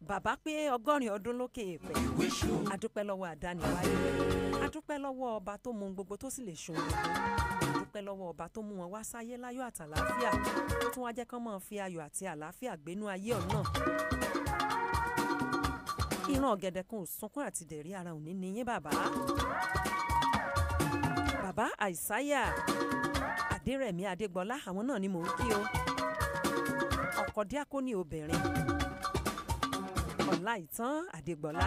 Bàbá pé 80 ọdún lókè èèpẹ̀. Adúpẹ́ lọ́wọ́ àdániwáyé, adúpẹ́ lọ́wọ́ ọba tó mú gbogbo tó sì lè ṣohun gbogbo, adúpẹ́ lọ́wọ́ ọba tó mú wọn wá sáyé láyọ̀ àtàlàáfíà, tó tún wá jẹ́ kán máa fi ayọ̀ àti àlàáfíà gbénú ayé ọ̀nà. Ìran ọ̀gẹ̀dẹ̀ kan ò sunkún àti dẹ̀rí ara òní ni yín bàbá. Bàbá Àìsáyà Adérẹ̀mí Adégbọlá, àwọn náà ni mò ń kí o. Ọkọ díákónì obìnrin Ọláìtàn Adégbọlá.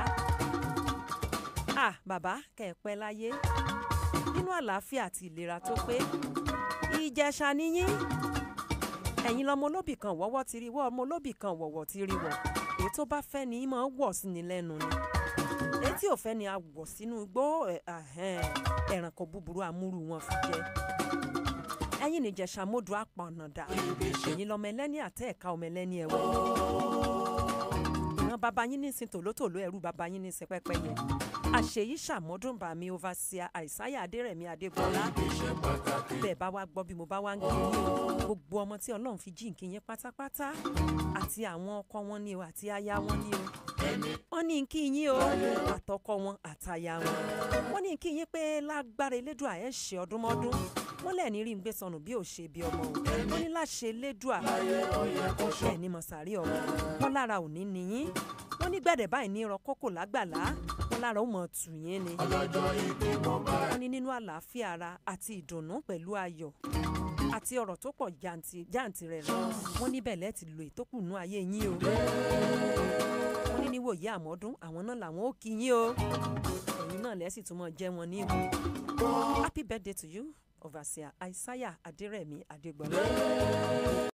Ah, bàbá, kẹ́ ẹ pẹ́ láyé nínú àlàáfíà àti ìlera tó pé. Ìjẹ̀ṣà níyín, ẹ̀yin lọmọ olóbì kan wọ́wọ́ ti rí wọ́, ọmọ olóbì kan wọ̀wọ̀ ti rí wọ̀. Èyí tó bá fẹ́ ni máa wọ̀ sí ni lẹ́nu ni, èyí tí ò fẹ́ ni a wọ̀ sínú igbó. Ẹranko búburú amúrú wọn fi jẹ. Ẹ̀yin nìjẹ̀ṣà mọ́dù apọ̀nàdà, ẹ̀yin lọmọ ẹlẹ́ni àtẹ ẹ̀ka ọmọ ẹlẹ́ni ẹ̀wẹ̀. Ìran bàbá yín nísìn tòlótòló, ẹrú bàbá yín nísìn pẹ́pẹ́yẹ. Àṣeyí ṣàmọ́dún bàmí overseer Àìsáyà Adérẹ̀mí Adégbọlá. Bẹ́ẹ̀ bá wá gbọ́ bí mo bá wá ń kí yín o, gbogbo ọmọ tí Ọlọ́run fi jíǹkí yín pátápátá, àti àwọn ọkọ wọn ni o, àti aya wọn ni o, wọ́n ní kí yín o, àtọkọ wọn àtaya wọn, wọ́n ní kí yín pé lágbára Elédùà ẹ̀ ṣe ọdúnmọ́dún. Wọ́n lẹ̀ ní rí ń gbé sọnù bí ò ṣe bí ọmọ o. Wọ́n ní láṣẹ Elédùà ẹ̀ ní mọ̀sàrí ọmọ wọn lára òní nìyín. Wọ́n ní gbẹ̀dẹ̀ báyìí ní irọ́ kókò lágbàlá, wọ́n lára ó mọ̀ tù yín ni. Wọ́n ní nínú àlàáfíà ara àti ìdùnnú pẹ̀lú ayọ̀ àti ọ̀rọ̀ tó pọ̀ jàǹtì rẹ̀ rẹ̀. Wọ́n níbẹ̀ lẹ́ẹ̀tì lo ìtókùnú ayé yín o. Wọ́n ní níwòye àmọ́dún, àwọn náà làwọn ó kí yín o, ẹ̀yin náà lẹ́sìn tún mọ́ jẹ́ wọn ní ìwé. Happy birthday to you, Overseer Isaiah Adérẹ̀mí Adégbọlá.